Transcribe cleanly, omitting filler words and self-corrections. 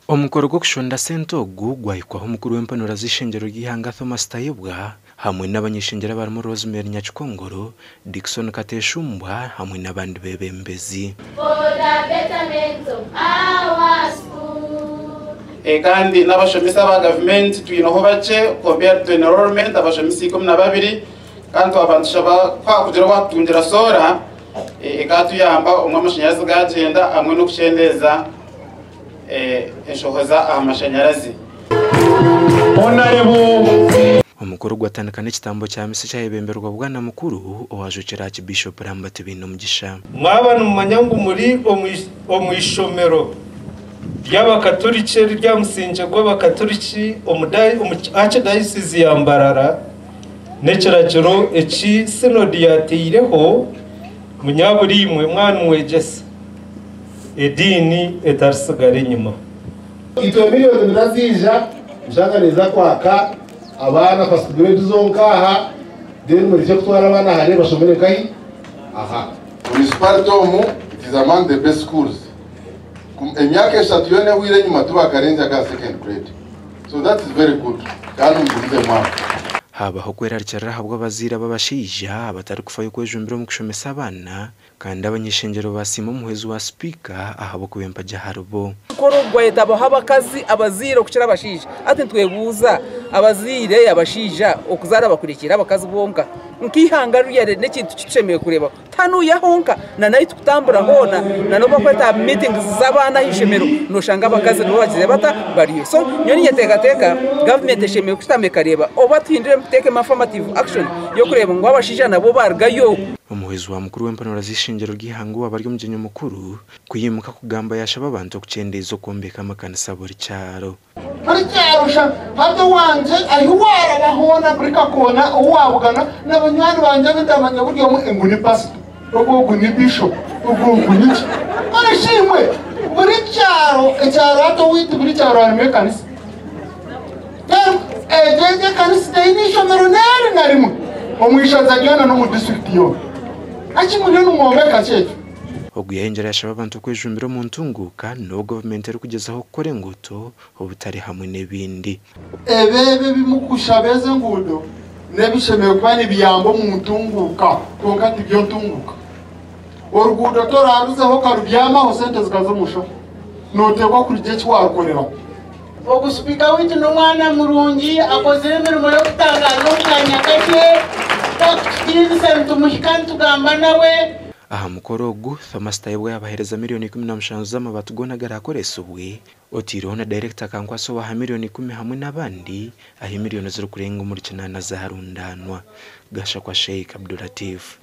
Omukoro gw'okushonda sente ogu gwahikwaho omukuru w'empanura z'eishengyero ry'eihanga Thomas Tayebwa hamwe n'abany'eishengyero abarimu Rosemary Nyakikongoro, Dickson Kateshumbwa hamwe n'abandi beebembezi. Kandi n'abashomesa aba gavumenti twineho bakye compared to enrollment, abashomesa 12, kandi twaba nitushaba ku hakugira owatutungira soora ekatuyamba omwe amashanyarazi gagyenda hamwe n'okukyendeeza enshohoza aha mashanyarazi. Omukoro gwatandika n'ekitambo kya misa ekyayebemberwa Bwana Mukuru owajwekyera Archbishop Lambert Bainomugisha. Mwaba nimumanya ngu muri omu ishomero ry'Abakaturiki eri rya musingye gw'Abakaturiki omu Archdiocese ya Mbarara, n'ekiragiro eki Synod yaataireho, munyaburiimwe mwaba nimwegyesa ediini etarisigara enyima. Itwe miliyoni niraziija nshanga niza kwaka abaana first grade zonka aha, then murekye kutwara abaana hare bashomere nkahi aha. Municipality omu it is among the best schools. Emyaka 3 yoona ehwire enyima tibakarenzaga aha second grade. So that is very good. Kandi mugumize mwako. Habaho okwerarikirira ahabw'abazaire b'abashaija abatarikufayo kwejumbira omu kushomesa abaana, kandi abany'eishengyero basiima omuhwezi wa sipiika ahabw'okuba empagi aharibo. Omukoro gwayetabaho abakazi abazaire okukira abashaija. Hati nitwebuuza abazaire abashaija okuzaara bakurekyera abakazi bonka. Nk'eihanga ririya n'ekintu kitushemereire kureeba. Tanuya honka na naitwe kutambura hoona na n'obu bakweta meetings z'abaana aha ishomero noshanga abakazi nibo bagize bata bariyo. So nyowe ninyeteekateeka gavumenti eshemereire kushutama ekareeba oba tuhinduremu tuteekemu affirmative action y'okureeba ngu abashaija nabo barugayo. Omuhwezi wa mukuru w'empanura z'eishengyero ry'eihanga owaaba ari omugyenyi omukuru kuyimuka kugamba yashaba abantu okukyendeeza okwombeka amakanisa buri kyaro. Buri kyaro sha hati owangye ahi waaraba hoona buri kakoona ou waabugana na banywani bangye abu ndamanya buri omwe ngu ni pasita, ogwo ogu ni bishopu, ogwo ogu ni ki. Mbwenu shi imwe buri kyaro ekyaro hati owaitu buri kyaro harimu ekanisa. Then egyo egyo ekanisa teine ishomero n'eri na rimwe omu ishaza ryona n'omu disiturikiti yoona. Haki muriyo nimwombeka ki ekyo? Ogu yayongyera yashaba abantu okwejumbira omu ntunguuka n'obu gavumenti erikugyezaho kukora enguuto obutari hamwe n'ebindi. Ebi ebi ebimukushaba ezi enguudo n'ebishemereire kuba nibiyamba omu ntunguuka kwonka tibyo ntunguuka. Oruguudo toraruzeho okarubyamaho sente zikaza omu nshaho, nooteekwa kurigya eki warukoreraho. Ogu sipiika waitu n'omwana murungi akozire emirimo y'okutangaaza omu kaanya kakye, twakukitiinisa nitumuhika nitugamba nawe. Aha mukoro ogu, Thomas Tayebwa yabaheereza miliyoni 17 z'amabaati goona agarakoresibwe, otaireho na dayirekita Akankwatsa owaha miliyoni 10 hamwe n'abandi ahi miliyoni zirikurenga omuri 8 zaarundaanwa. Gashakwa Sheikh Abdulatif.